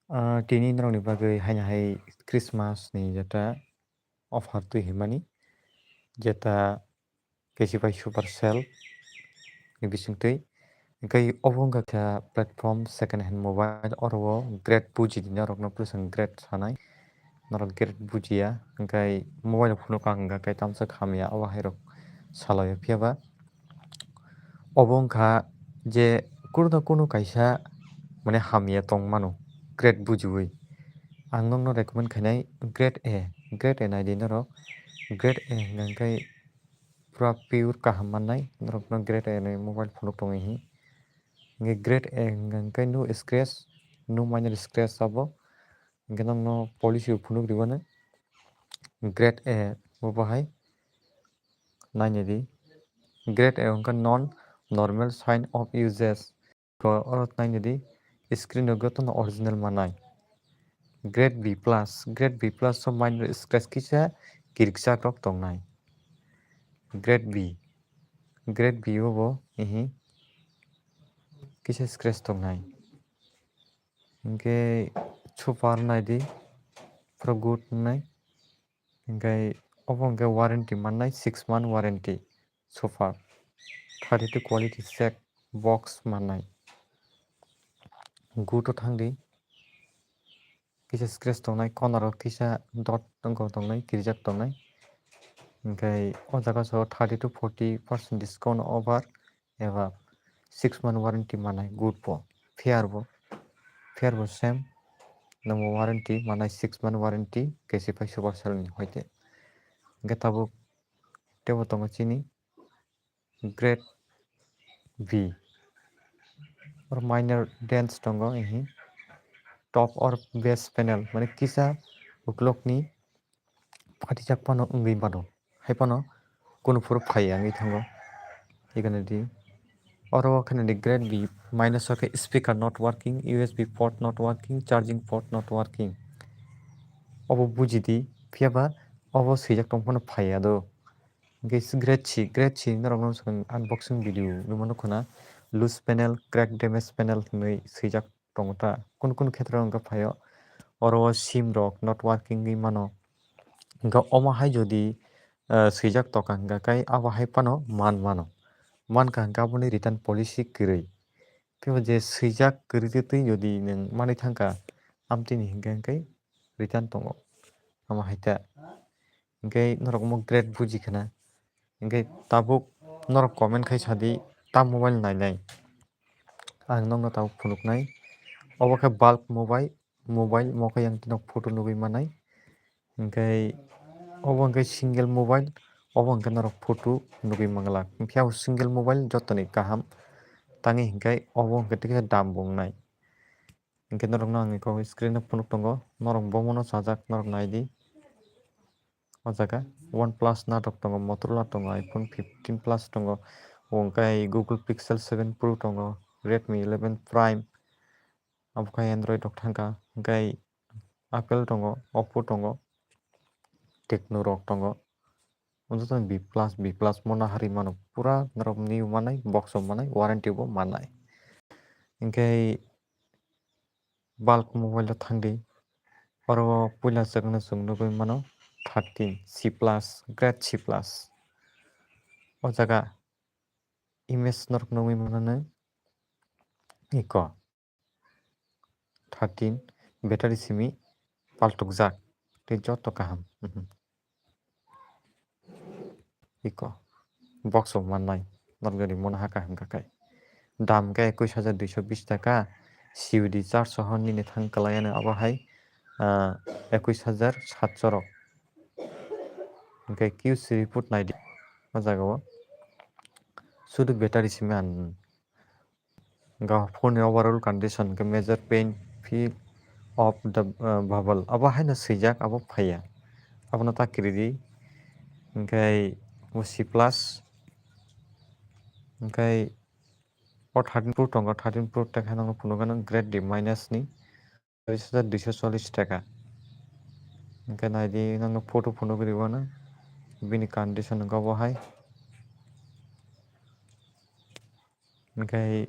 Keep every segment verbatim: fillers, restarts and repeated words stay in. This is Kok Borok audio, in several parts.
Ah, tini norokni bagwi haino hai Christmas ni jeta offer twi hwnmani, jeta K C bai Supercell ni bisingtwi. Hwnkhe obo wngkha kha platform second hand mobile, oro o great buji di norokno, plus ang great sanai, norok great bujiya, hwnkhe mobile phunuk ang hwnkhe tamsa hamya, obo hai rok salaio, phiya ba obo wngkha je kunu na kunu kaisa mane hamya tong mano, great bujiwi. Ang nokno recommend khainai grade A, grade A naidi norok, grade A hwnkha khe pura pure kaham mannai, norokno grade A ni mobile phunuk tongwi hi. Hwnkhe grade A hwnkha khe no scratch, no minor scratch abo, hwnkhe nokno polish bo phunuk rwmani. Grade A bo bahai nainidi, grade A hwnkha non normal sign of uses. Ko oro nainidi, screen o jotono original manai. Grade B plus, grade B plus o minor scratch kisa kirikchak rok tongnai. Grade B, grade B o bo ihi kisa scratch tongnai. Hwnkhe super naidi, pro good wngnai. Hwnkhe obo hwnkhe warranty mannai, six month warranty super. Thirty two quality check box mannai. Good o thangdi. Kisa scratch tongnai, corner o kisa dot wngkha tongnai, kirijak tongnai. Hwnkhe o jaga so thirty to forty percent discount over eba six month warranty manai good bo, fair bo, fair bo same. Nangbo warranty manai six month warranty, K C bai Supercell ni hoite. Hwnkhe tabuk tebo tongo chini grade B. Oro minor dents tongo, ehi top or base panel, mane kisa uklokni phatijak phano wngwi mano, hai phano kunu phuru phaiya wngwi thango. Ekhane di, oro kheno di grade B minus o khe speaker not working, U S B port not working, charging port not working. Obo buji di, phiya ba obo swijak tong phano phaiya do. Hwnkhe grade C, grade C norokno swkang unboxing video nukmano khwna, loose panel, crack damage panel hinwi swijak tongo ta. Kunu kunu khetreo hwnkhe phaio, oro o sim rok not working wngwi mano. Hwnkhe omo hai jodi, ah, swijak toka hwnkha khe abo hai phano man mano. Mankha hwnkhe aboni return policy kwrwi. Phiya je swijak kwrwi twi jodi nwng manwi thangkha, amtwini hwnkhe hwnkhe return tongo. Omo hai ta. Hwnkhe norok omo grade buji khwna. Hwnkhe tabuk norok comment khai sadi, ta mobile nainai. Ang nokno tabuk phunuknai. Obo khe bulk mobile, mobile mo khe yang tino photo nugwi manai. Hwnkhe obo hwnkhe single mobile, obo hwnkhe norok photo nugwi manglak. Phiya bo single mobile jotoni kaham. Tangwi hwnkhe obo hwnkhe tikhe dam bo wngnai. Hwnkhe norokno ang eko screen o phunuk tongo, norok bomono sajak norok naidi. O jaga OnePlus natok tongo, Motorola tongo, iPhone fifteen Plus tongo, hwnkhe Google Pixel seven Pro tongo, Redmi eleven Prime, abo khe Android rok thangkha, hwnkhe Apple tongo, Oppo tongo, Tecno rok tongo. Joto B plus, B plus mo naharwi mano, pura norok new manai, box o manai, warranty bo manai. Hwnkhe bulk mobile o thangdi, oro o puila chwngno chwng nugwi mano thirteen C plus, grade C plus. O jaga image norok nugwi mano nw iko. Thirteen, battery simi paltukjak tei joto kaham. Mhm. Iko box bo mannai, norok jodi mona haka hwnkha khe. Dam khe ekush hajar duiso bish taka, C U D charge soho nini thang kwlai ano abo hai, ah, ekush hajar satso rok. Hwnkhe Q C report naidi o jaga o. Sudu battery simi ang Ga phone ni overall condition khe major pain, feel of the, uh, bubble. Abo haino swijak, abo phaiya. Abono ta kiridi. Hwnkhe bo C plus. Hwnkhe o thirteen Pro tongo, thirteen Pro tei haino phunukgano grade D minus ni. Cholish hajar duiso cholish taka. Hwnkhe naidi, nokno photo phunugwi rwgwano. Bini condition wngkha bo hai. Hwnkhe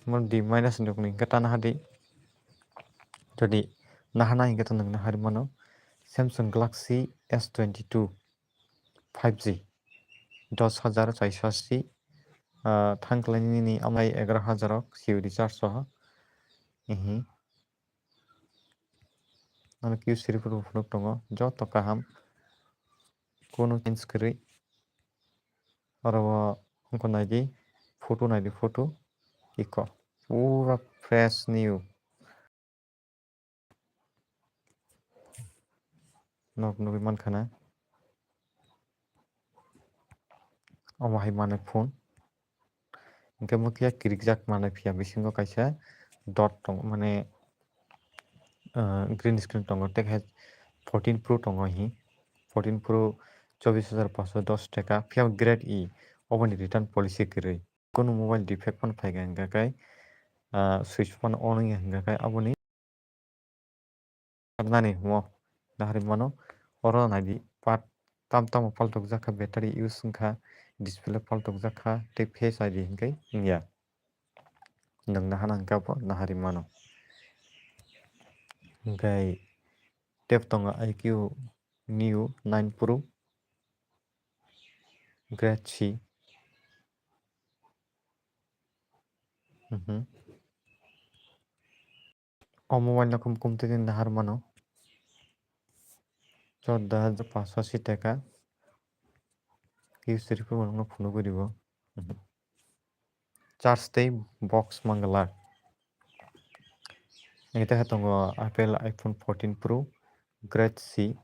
mo D minus ni rokni hwnkhe tana hadi. Jodi nahana hingke to nwng nahari mano Samsung Galaxy S twenty-two five G dos hajar chaisa si, ah, thang khlainani amai egaroh hajar o C U D charge soho. Ihi. Ano Q series phuru phunuk tongo, joto kaham, kunu change kwrwi. Oro o wngkha naidi, photo naidi, photo iko pura fresh new. Nok nugwi mankha na. Omo hai manwi phone. Hingke mo khe kirikjak manwi phiya bisingo kaisa dot tongo, mane, ah, green screen tongo, tei khe fourteen Pro tongo hi. Fourteen Pro chobis hajar paanch sho dos taka, phiya grade E, oboni return policy kwrwi. Kunu mobile defect phano phaikha hingkha khe, ah, switch phano on wngya hingkha khe aboni nani himo nahari mano. Oro naidi part tam tamo paltokjak kha, battery use wngkha, display paltokjak kha, tei Face I D hingkhe wngya. Nwng nahana hingkhe abo nahari mano. Hingkhe tep tongo I Q Neo nine Pro grade C. Mhm. O mobile no kum kum twi nahar mano. Chordo hajar paanch sho si taka. Use riphaima phunugwi ribo. Mhm. Charge tei box manglak. Hingke tongo Apple iPhone fourteen Pro grade C.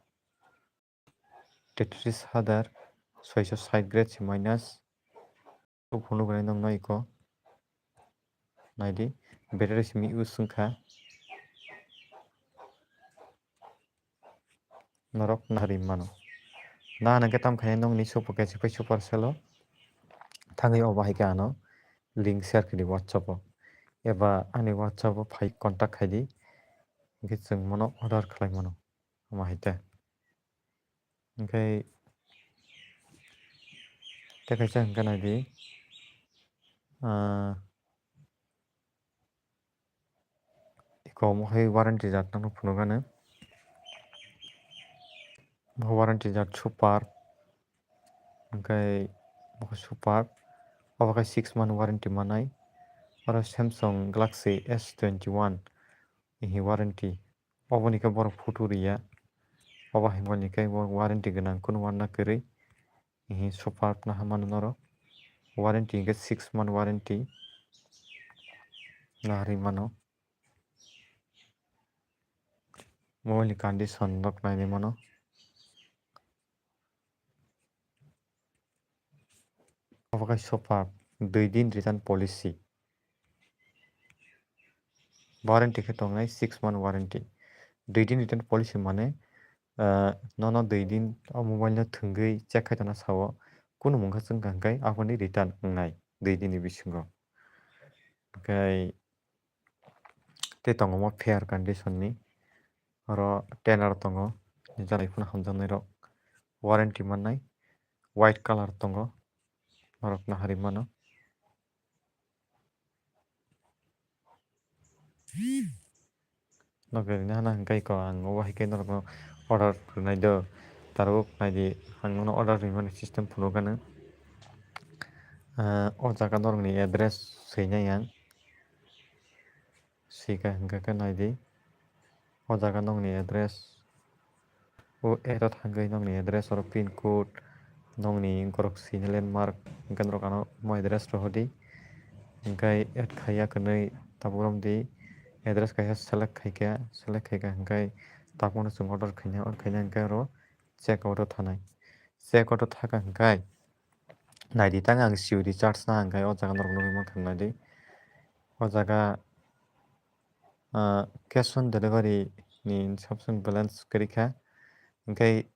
Tetris hajar soiso sait grade C minus. Phunuk bai nokno iko. Naidi, battery simi use wngkha. Norok nari mano. Na nangkhe tam khainai nokni super, kaisa pai super cell o. Thangwi obo hai khe ano link share khaidi WhatsApp o. Eba ani WhatsApp o phai contact khaidi. Hingkhe chwng mono order khlai mano. Omo hai khe. Hingkhe tei kaisa hingkhe naidi, ah, iko omo hai warranty jaat no phunukgano. Bo warranty jaat super, hingkhe bo khe super, obo khe six month warranty manai. Oro Samsung Galaxy S twenty-one ni warranty. Oboni khe borok photo riya. Obo hai mobile ni khe bo warranty gwnang, kunu wanna kwrwi. Ehe, super no hamano norok. Warranty hingkhe six month warranty. Nahari mano. Mobile ni condition rok nainai mano. Obo khe super, dui din return policy. Warranty khe tongnai six month warranty. Dui din return policy mane, ah, nono dui din o mobile no thwngwi check khai tongna sao, kunu mungkha chwngkha hwnkhe aboni return wngnai dui din ni bisingo. Hwnkhe tei tongo omo fair condition ni. Oro tenor tongo, nijani phano hamjaknai rok warranty mannai, white colour tongo, norok nahari mano. Nokni hwnka hwnkhe iko ang obo hai khe norokno order rwnai do, tarok naidi, ang nono order rwmani system phunukgano. Ah, o jaga norokni address swinai ang. Swikha hwnkha khe naidi. O jaga nokni address. O add o thangwi nokni address oro pin code, nokni borok sini landmark, hwnkhe norok ano omo address rohordi. Hwnkhe add khaiya hwnwi tabuk romdi. Address kaisa select khaikha, select khaikha hwnkhe tabukno chwng order khaina, order khaina hwnkhe oro check out o thanai. Check out o thakha hwnkhe naidi tang ang C O D charge na hwnkhe o jaga norok nugwi mankha naidi. O jaga, ah, cash on delivery ni sabsong balance kwrwi kha. Hwnkhe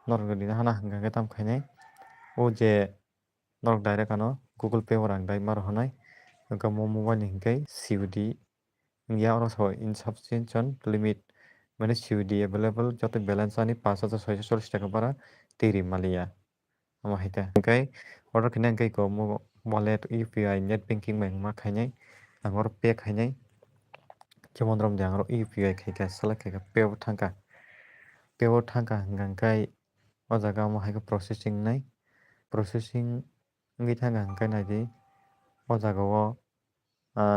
norok rina hana hwnkha khe tamo khainai. O je norok direct ano Google Pay o rang dai ma rohornai. Hwnkhe mo mobile ni hwnkhe C O D wngya, oro sao insufficient limit, mane C O D available, joto balance ani paanch hajar soiso chollish taka bara twi ri maliya. Omo hai khe. Hwnkhe order khaina hwnkhe iko mo wallet, U P I, net banking bai ma khainai. Ang oro pay khainai. Jemon romdi ang oro U P I khaikha, select khaikha, pay o thangkha. Pay o thangkha hwnkha hwnkhe o jaga omo hai khe processing wngnai. Processing wngwi thangkha hwnkhe naidi o jaga o, ah,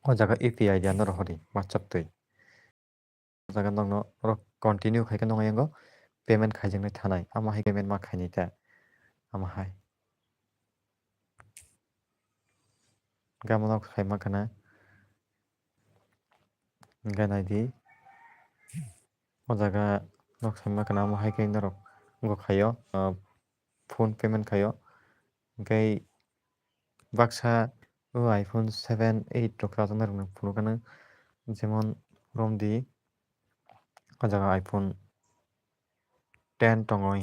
o jaga U P I I D ano rohordi WhatsApp twi. O jaga nokno oro continue khai khe nokni yango payment khaijaknai thanai. Amo hai payment ma khainai ta. Amo hai. Hwnkhe amo nok khaima khwna. Hwnkhe naidi. O jaga nok khaima khwna amo hai khe norok wngkha khaio, ah, phone payment khaio. Hwnkhe baksa o iPhone seven, eight rok rwjaknai rokni phunukgano, jemon romdi o jaga iPhone ten tongo,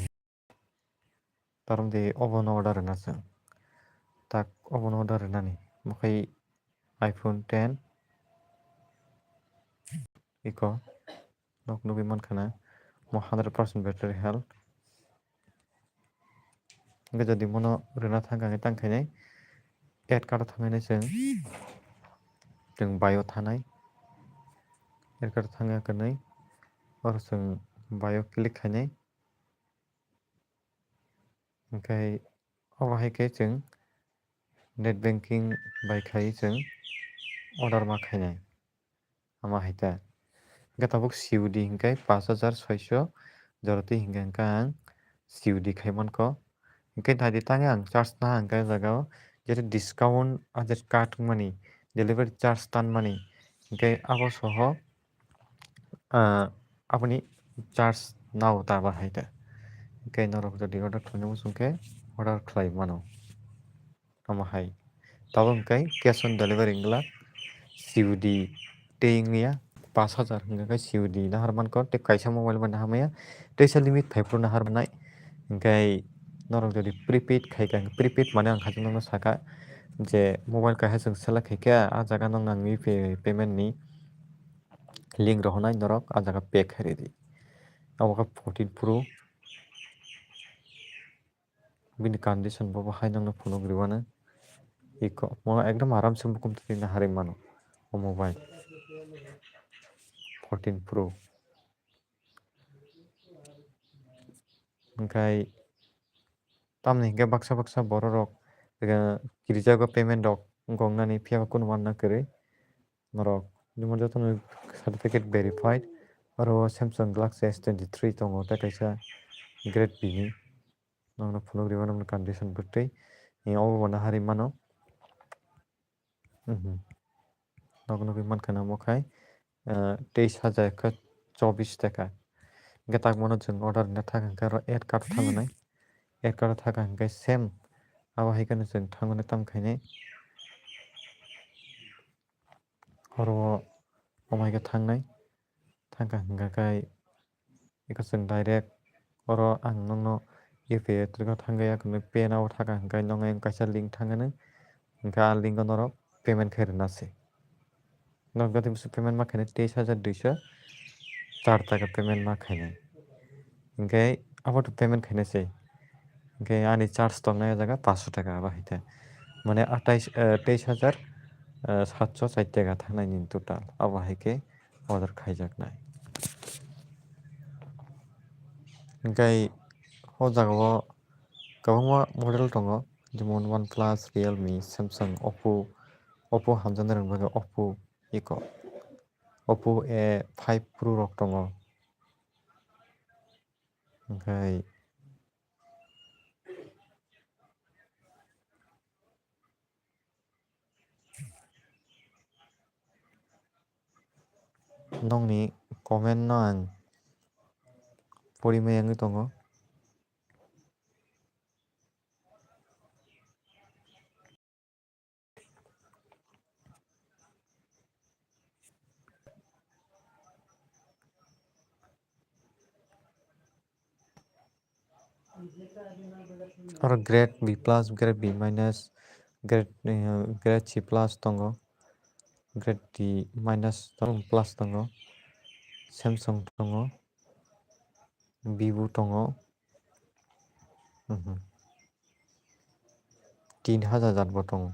ta romdi obono order rwna chwng, tak obono order rwnani, omo khai iPhone ten iko. Nok nugwi mankha na mo hundred percent battery health. Hwnkhe jodi mono rwna thangkha hwnkhe tang khainai add card o thangwi nai chwng, chwng buy o thanai. Add card o thangya kwnwi oro chwng buy o click khainai. Hwnkhe obo hai khe chwng net banking bai khai chwng order ma khainai. Ama hai ta. Hwnkhe tabuk C O D hwnkhe pash hajar soiso jora twi hwnkhe hwnkhe ang C O D khai mankho. Hwnkhe naidi tangwi ang charge naha hwnkhe o jaga o jeta discount, ah, jeta card wngmani, delivery charge tanmani, hwnkhe abo soho, ah, aboni charge nao ta ba hai ta. Hwnkhe norok jodi order khlaina muchung khe order khlai mano. Omo hai. Tabuk hwnkhe cash on delivery wngla C O D tei wngya pash hajar hwnkhe C O D nahar mankho tei kaisa mobile bai nahar maya teisa limit phaiphuru nahar mannai. Hwnkhe norok jodi prepaid khaikha, prepaid mane ang khatung nokno sakha je mobile kaisa chwng select khaikha, ah jaga nokno ang U P I payment ni link rohornai norok ah jaga pay khairidi. Abo khe fourteen Pro. Bini condition bo, bo hai nokno phunuk rwmano. Iko mo ekdom aram se mukum twi naharwi mano o mobile fourteen Pro. Hwnkhe tamni hwnkhe baksa baksa borok rok, eh, kirijago payment rok gongnani, phiya kunu manna kwrwi. Norok jemon jotono certificate verified. Oro Samsung Galaxy S twenty-three tongo, tei kaisa grade B ni. Nokno phunuk rwmano condition bwtwi. Obo bo naharwi mano. Mhm. Nok nugwi mankha na omo khai, ah, teis hajar ekho chobis taka. Hwnkhe tak bono chwng order rwna thang hwnkhe oro add card thangnai. Add card thang hwnkhe same abo hai kheno chwng thangmani tamo khainai. Oro omo hai khe thangnai. Thangkha hwnkha khe eko chwng direct oro ang nokno U P I twrwkno thangwi yakunu pay now thangkha hwnkhe nokni kaisa link thangkha nw, hwnkhe a link o norok payment khe rwna se. Norok jotoni bwswk payment ma khainai teis hajar duiso char taka payment ma khainai. Hwnkhe abo to payment khainai se. Hwnkhe ani charge tongnai o jaga paanch sho taka abo hai khe. Mane atais, eh, teis hajar, eh, satso char taka thangnaini total. Abo hai khe order khaijaknai. Hwnkhe o jagao kwbangma model tongo, jemon OnePlus, Realme, Samsung, Oppo, Oppo hamjaknai rokni bagwi Oppo, eko, Oppo A five Pro rok tongo. Hwnkhe nokni comment no ang pori maya wngwi tongo. Oro grade B plus, grade B minus, grade, eh, grade C plus tongo, grade D minus tongo, plus tongo, Samsung tongo, Vivo tongo, mhm, tin hajar jat bo tongo.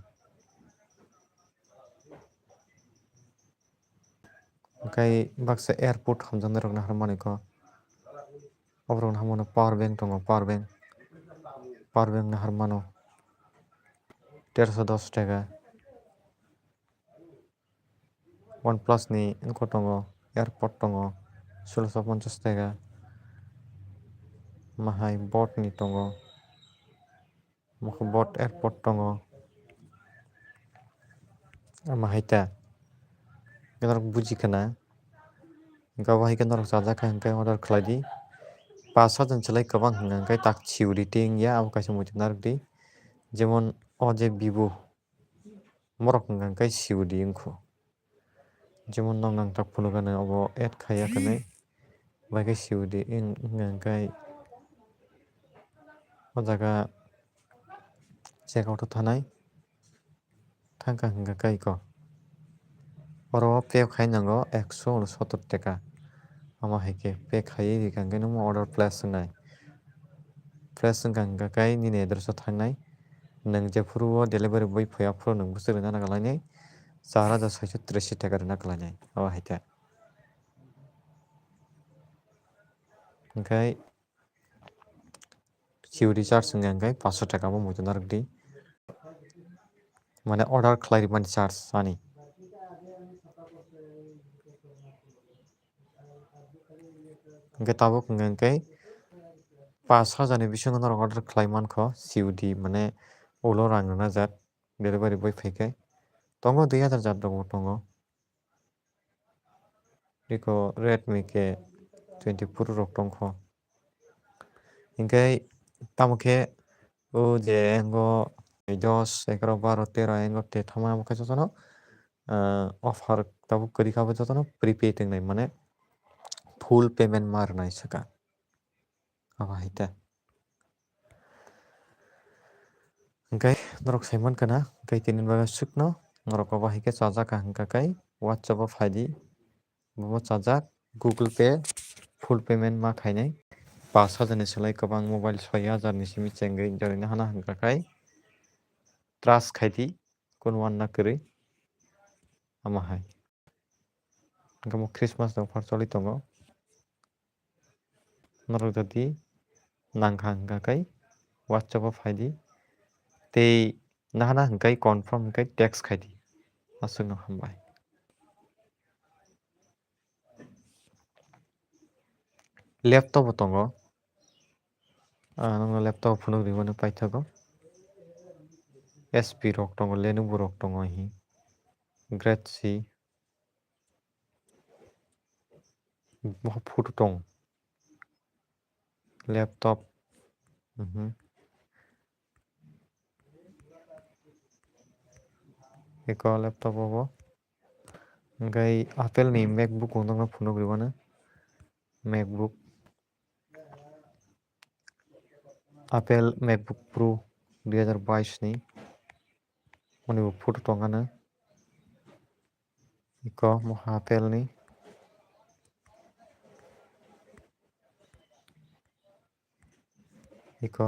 Hwnkhe baksa airport hamjaknai rok naharmani kho. Oborok naharmano power bank tongo, power bank. Power bank naharmano terosho dos taka. OnePlus ni wngkha tongo, AirPod tongo, sulosho ponchas taka. Mahai Bot ni tongo, Bot AirPod tongo. Ama hai ta. Norok buji khna. Hwnkhe obo hai khe norok chajak kha hwnkhe order khlai di. Pas hajar ni slai kwbang hwnkha hwnkhe tak C O D tei wngya, abo kaisa muitu narwk di. Jemon o je Vivo. Borok hwnka hwnkhe C O D wngkhu. Jemon nwng nangkha phunukgani obo add khaiya hwnwi, bai khe C O D wng-, wngkha hwnkhe o jaga check out o thanai, thangkha hwnkha khe iko. Oro pay khai nango ekso unsottor taka. Omo hai khe pay khaiwi rikha hwnkhe nukmano order place wngnai. Place wngkha hwnkha khe nini address o thangnai. Nwng jephuru o delivery boy phai aphuru nwng bwswk rwna nanglainai char hajar saicho tris taka rwna khlainai. Obo hai khe. Hwnkhe C O D charge wngkha hwnkhe paanch sho taka bo muitu narwk di. Mane order khlai rwmani charge ani. Hwnkhe tabuk hwnkha hwnkhe paanch hajar ni bisingo norok order khlai mankho C O D mane ulo rang rwna jak delivery boy phai khe. Tongo dui hajar jat rok bo tongo. Eko Redmi K twenty Pro rok tongkho. Hinkhe tamo khe o je engo dos, egaroh, baroh, teroh engo te thama bo khe jotono, ah, offer tabuk kwrwi kha bo jotono prepaid wngnai mane full payment ma rwnai swkang. Abo hai ta. Hwnkhe norok sai mankha na, hwnkhe tini bagwi swkno norok obo hai khe chajak kha hwnkha khe WhatsApp o phai di. Bo chajak Google Pay full payment ma khainai. Paanch hajar ni slai kwbang mobile soi hajar ni simi chengwi jorina hana hwnkha khe trust khai di, kunu wanna kwrwi. Omo hai. Hwnkhe omo Christmas ni offer choli tongo. Norok jodi nangkha hwnkha khe WhatsApp o phai di. Tei nahana hwnkhe confirm hwnkhe text khai di. Aswkno hambai. Laptop bo tongo. Ah, nokno laptop phunuk rimani paithago. H P rok tongo, Lenovo rok tongo, hi. Grade C. Bo photo tong. Laptop. Mhm. Eko laptop obo. Hwnkhe Apple ni MacBook bo nokno phunuk rwmani. MacBook. Apple MacBook Pro dui hajar bais ni. Moni bo photo tongkha na. Eko mo Apple ni. Eko.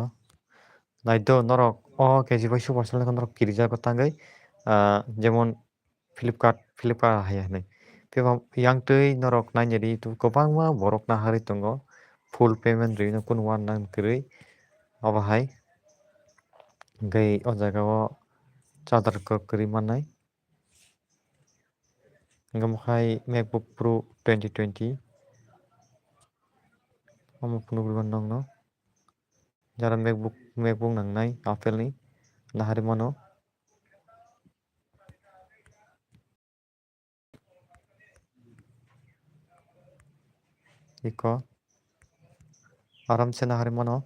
Naido norok o K G bai super sale norok kirijago tangwi, ah, jemon Flipkart, Flipkart hai hinwi. Tei bo yang twi norok nainani tu kwbangma borok naharwi tongo. Full payment rwino kunu wanna kwrwi. Obo hai. Hwnkhe o jaga o charger kwrwi mannai. Hwnkhe omo khai MacBook Pro twenty twenty. Omo phunuk rwmani nokno. Jara MacBook, MacBook nangnai Apple ni. Naharwi mano. Eko. Aram se naharwi mano.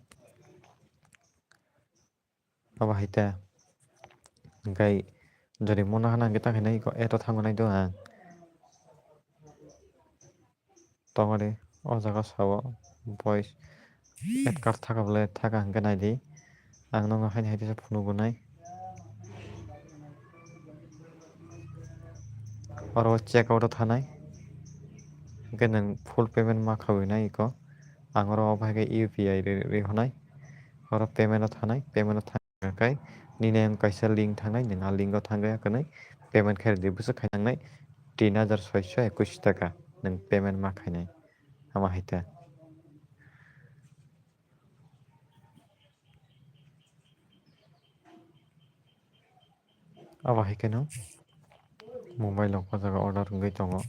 Abo hai ta. Hwnkhe jodi mona hana hwnkhe ta khaina eko add o thango nai do ang. Tongori o jaga sao voice add card thaka bwle thaka hwnkhe nai di. Ang nono haini hai khe phunuk wnai. Oro check out o thanai. Hwnkhe nwng full payment ma khawi nai eko. Ang oro obo hai khe U P I ri, ri hwnai. Oro payment o thanai, payment o thang khe nini ang kaisa link thangnai, nwng a link o thangwi hwnwi payment khe rwdi bwswk khai nangnai. tin hajar soiso ekush taka nwng payment ma khainai. Ama hai ta. Abo hai kheno mobile rok o jaga order wngwi tongo.